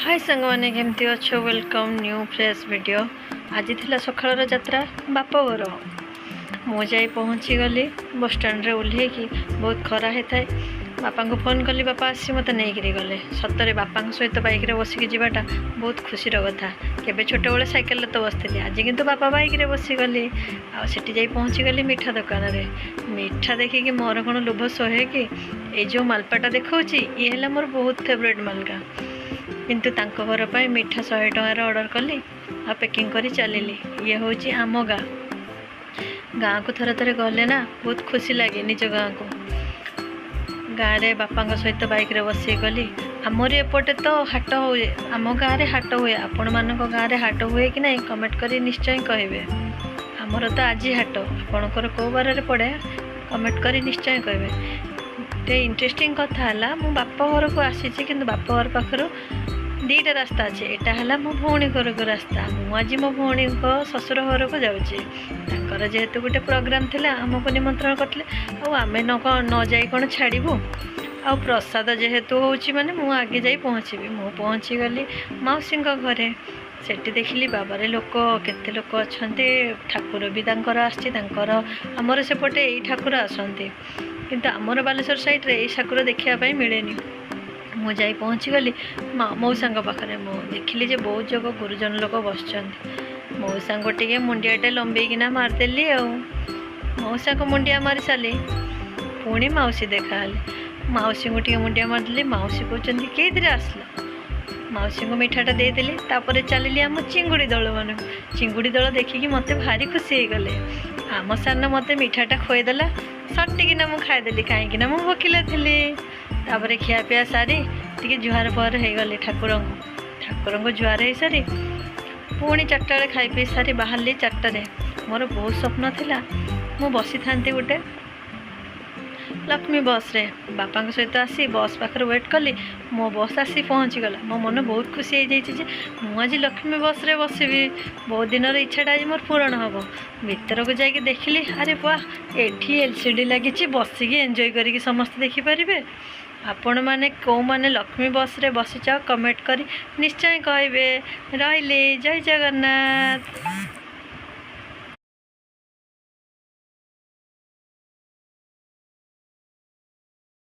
High ସାଙ୍ଗମାନେ, କେମିତି ଅଛ? Welcome new fresh video. ଆଜି ଥିଲା ସକାଳର ଯାତ୍ରା ବାପଘର। ମୁଁ ଯାଇ ପହଞ୍ଚିଗଲି ବସଷ୍ଟାଣ୍ଡରେ। ଓହ୍ଲେଇକି, ବହୁତ ଖରା ହେଇଥାଏ, ବାପାଙ୍କୁ ଫୋନ୍ କଲି। ବାପା ଆସି ମୋତେ ନେଇକିରି ଗଲେ। ସତରେ ବାପାଙ୍କ ସହିତ ବାଇକ୍ରେ ବସିକି ଯିବାଟା ବହୁତ ଖୁସିର କଥା। କେବେ ଛୋଟବେଳେ ସାଇକେଲରେ ତ ବସିଥିଲି, ଆଜି କିନ୍ତୁ ବାପା ବାଇକ୍ରେ ବସିଗଲି। ଆଉ ସେଠି ଯାଇ ପହଞ୍ଚିଗଲି ମିଠା ଦୋକାନରେ। ମିଠା ଦେଖିକି ମୋର କ'ଣ ଲୋଭ ସହେ କି? ଏଇ ଯେଉଁ ମାଲପାଟା ଦେଖାଉଛି, ଇଏ ହେଲା ମୋର ବହୁତ ଫେବରେଟ୍ ମାଲପା। କିନ୍ତୁ ତାଙ୍କ ଘର ପାଇଁ ମିଠା 100 ଟଙ୍କାର ଅର୍ଡ଼ର କଲି ଆଉ ପ୍ୟାକିଂ କରି ଚାଲିଲି। ଇଏ ହେଉଛି ଆମ ଗାଁ। ଗାଁକୁ ଥରେ ଥରେ ଗଲେ ନା ବହୁତ ଖୁସି ଲାଗେ ନିଜ ଗାଁକୁ। ଗାଁରେ ବାପାଙ୍କ ସହିତ ବାଇକ୍ରେ ବସିକି ଗଲି। ଆମର ଏପଟେ ତ ହାଟ ହୁଏ, ଆମ ଗାଁରେ ହାଟ ହୁଏ। ଆପଣମାନଙ୍କ ଗାଁରେ ହାଟ ହୁଏ କି ନାହିଁ, କମେଣ୍ଟ କରି ନିଶ୍ଚୟ କହିବେ। ଆମର ତ ଆଜି ହାଟ, ଆପଣଙ୍କର କେଉଁ ବାରରେ ପଡ଼େ, କମେଣ୍ଟ କରି ନିଶ୍ଚୟ କହିବେ। ଗୋଟେ ଇଣ୍ଟରେଷ୍ଟିଂ କଥା ହେଲା, ମୁଁ ବାପ ଘରକୁ ଆସିଛି, କିନ୍ତୁ ବାପ ଘର ପାଖରୁ ଦୁଇଟା ରାସ୍ତା ଅଛି। ଏଇଟା ହେଲା ମୋ ଭଉଣୀ ଘରକୁ ରାସ୍ତା। ମୁଁ ଆଜି ମୋ ଭଉଣୀଙ୍କ ଶ୍ୱଶୁର ଘରକୁ ଯାଉଛି। ତାଙ୍କର ଯେହେତୁ ଗୋଟେ ପ୍ରୋଗ୍ରାମ୍ ଥିଲା, ଆମକୁ ନିମନ୍ତ୍ରଣ କରିଥିଲେ, ଆଉ ଆମେ ନ ଯାଇ କ'ଣ ଛାଡ଼ିବୁ? ଆଉ ପ୍ରସାଦ ଯେହେତୁ ହେଉଛି, ମାନେ ମୁଁ ଆଗେ ଯାଇ ପହଞ୍ଚିବି। ମୁଁ ପହଞ୍ଚିଗଲି ମାଉସୀଙ୍କ ଘରେ। ସେଠି ଦେଖିଲି, ବାବାରେ, ଲୋକ କେତେ ଲୋକ ଅଛନ୍ତି। ଠାକୁର ବି ତାଙ୍କର ଆସିଛି ତାଙ୍କର। ଆମର ସେପଟେ ଏଇ ଠାକୁର ଆସନ୍ତି, କିନ୍ତୁ ଆମର ବାଲେଶ୍ୱର ସାଇଡ଼୍ରେ ଏଇ ଠାକୁର ଦେଖିବା ପାଇଁ ମିଳେନି। ମୁଁ ଯାଇ ପହଞ୍ଚିଗଲି ମା ମଉସାଙ୍କ ପାଖରେ। ମୁଁ ଦେଖିଲି ଯେ ବହୁତ ଯୋଗ ଗୁରୁଜନ ଲୋକ ବସିଛନ୍ତି। ମଉସାଙ୍କୁ ଟିକେ ମୁଣ୍ଡିଆଟେ ଲମ୍ବେଇକିନା ମାରିଦେଲି। ଆଉ ମଉସାଙ୍କୁ ମୁଣ୍ଡିଆ ମାରି ସାରିଲି, ପୁଣି ମାଉସୀ ଦେଖାହେଲେ। ମାଉସୀଙ୍କୁ ଟିକେ ମୁଣ୍ଡିଆ ମାରିଦେଲି। ମାଉସୀ କହୁଛନ୍ତି, "କେଇଥିରେ ଆସିଲ?" ମାଉସୀଙ୍କୁ ମିଠାଟା ଦେଇଦେଲି। ତାପରେ ଚାଲିଲି ଆମ ଚିଙ୍ଗୁଡ଼ି ଦଳମାନଙ୍କୁ। ଚିଙ୍ଗୁଡ଼ି ଦଳ ଦେଖିକି ମୋତେ ଭାରି ଖୁସି ହେଇଗଲେ। ଆମ ସାନ ମୋତେ ମିଠାଟା ଖୁଆଇଦେଲା, ସଟିକିନା ମୁଁ ଖାଇଦେଲି, କାହିଁକିନା ମୁଁ ଭୋକିଲା ଥିଲି। ତାପରେ ଖିଆପିଆ ସାରି ଟିକେ ଜୁହାର ପହର ହେଇଗଲି ଠାକୁରଙ୍କୁ। ଠାକୁରଙ୍କୁ ଜୁହାର ହେଇସାରି ପୁଣି 4ଟା ବେଳେ ଖାଇ ପିଇ ସାରି ବାହାରିଲି 4ଟାରେ। ମୋର ବହୁତ ସ୍ୱପ୍ନ ଥିଲା, ମୁଁ ବସିଥାନ୍ତି ଗୋଟେ ଲକ୍ଷ୍ମୀ ବସ୍ରେ। ବାପାଙ୍କ ସହିତ ଆସି ବସ୍ ପାଖରେ ୱେଟ୍ କଲି। ମୋ ବସ୍ ଆସି ପହଞ୍ଚିଗଲା। ମୋ ମନ ବହୁତ ଖୁସି ହେଇଯାଇଛି ଯେ ମୁଁ ଆଜି ଲକ୍ଷ୍ମୀ ବସ୍ରେ ବସିବି। ବହୁତ ଦିନର ଇଚ୍ଛାଟା ଆଜି ମୋର ପୂରଣ ହେବ। ଭିତରକୁ ଯାଇକି ଦେଖିଲି, ଆରେ ବା, ଏଠି ଏଲସିଡି ଲାଗିଛି, ବସିକି ଏନ୍ଜୟ କରିକି ସମସ୍ତେ ଦେଖିପାରିବେ। ଆପଣମାନେ କେଉଁମାନେ ଲକ୍ଷ୍ମୀ ବସ୍ରେ ବସିଛ, କମେଣ୍ଟ କରି ନିଶ୍ଚୟ କହିବେ। ରହିଲି, ଜୟ ଜଗନ୍ନାଥ।